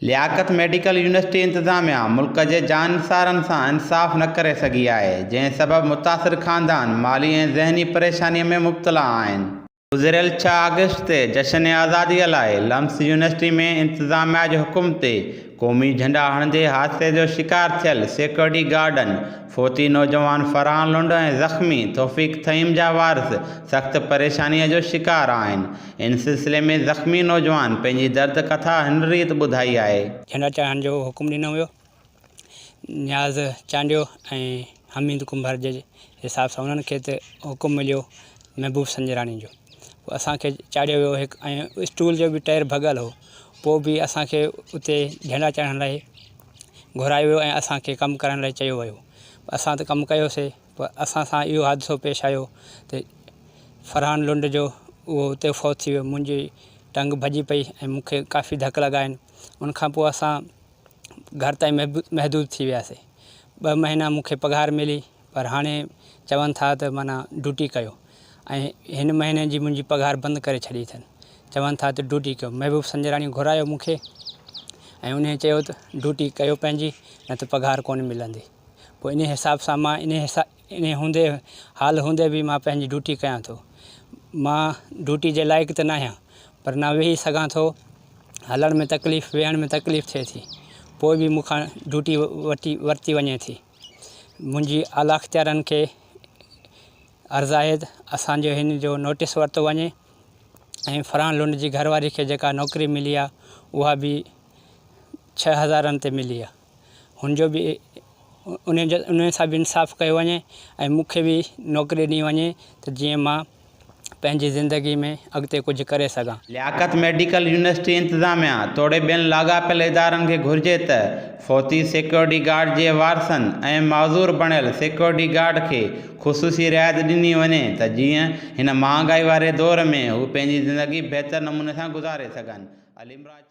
لياقت medical university انتظاميا ملڪ جي جانثارن سان انصاف نه ڪري سگهي آهي، جنهن سبب متاثر خاندان مالي ۽ ذهني پريشاني ۾ مبتلا آهن. گذريل ڇهه آگسٽ تي جشن آزادي لاء لمس يونيورسٽي ۾ انتظاميا جي حڪم تي قومي جهنڊا هڻندي حادثي جو شڪار ٿيل سيڪيورٽي گارڊن، فوتي نوجوان فرحان لنڊ ۽ زخمي توفيق ٿهيم جا وارث سخت پريشاني جو شڪار آهن. ان سلسلي ۾ زخمي نوجوان پنهنجي درد ڪٿا هن ريت ٻڌائي آهي. جهنڊا چاڙهڻ جو حڪم ڏنو ويو. نياز چانڊيو ۽ حميد ڪنڀر جي حساب سان انهن کي ته حڪم مليو محبوب سنجراڻي جو پوء اسان کي چاڙهيو ويو هڪ ۽ اسٽول جو به ٽائر ڀڳل هو پوء به اسان کي اتي جهنڊا چاڙهڻ لاء گهرايو ويو ۽ اسان کي ڪم ڪرڻ لاء چيو ويو اسان ته ڪم ڪيوسي پر اسان سان اهو حادثو پيش آيو ته فرحان لنڊ جو اهو اتي فوت ٿي ويو منهنجي ٽنگ ڀڄي پئي ۽ مون کي ڪافي ڌڪ لڳا آهن ان کان پوء اسان گهر تائين محدود ٿي وياسي ٻه مهينا مون کي پگهار ملي پر هاڻي چون ٿا ته معنيٰ ڊيوٽي ڪيو ۽ هن مهيني جي منهنجي پگهار بند ڪري ڇڏي اٿن چون ٿا ته ڊيوٽي ڪيو محبوب سنجراڻي گهرايو مون کي ۽ انهي چيو ته ڊيوٽي ڪيو پنهنجي نه ته پگهار ڪونه ملندي پوء انهي حساب سان مان انهي حساب انهي هوندي حال هوندي به مان پنهنجي ڊيوٽي ڪيان ٿو. مان ڊيوٽي جي لائق ته ناهيان پر نه ويهي سگهان ٿو، هلڻ ۾ تڪليف ويهڻ ۾ تڪليف ٿئي ٿي پوء به مون کان ڊيوٽي وٺي ورتي وڃي ٿي. منهنجي اعليٰ اختيارن کي عرض آهي ته اسان جو هن جو نوٽيس ورتو وڃي ۽ فرحان لنڊ جي گهر واري کي جيڪا نوڪري ملي آهي اها به ڇهه هزارن تي ملي آهي. هن جو به انهن جو انهن سان به انصاف ڪيو وڃي ۽ مون کي به نوڪري ڏني وڃي ته جيئن مان پنهنجي زندگي ۾ اڳتي ڪجهه ڪري سگهان. لياقت ميڊيڪل يونيورسٽي انتظاميا توڙي ٻين لاڳاپيل ادارن کي گهرجي ته فوتي سيڪيورٽي گارڊ جي وارثن ۽ معذور بڻيل سيڪيورٽي گارڊ کي خصوصي رعايت ڏني وڃي ته جيئن هن مهانگائي واري دور ۾ هو پنهنجي زندگي بهتر نموني سان گذاري سگهن. علي مراد.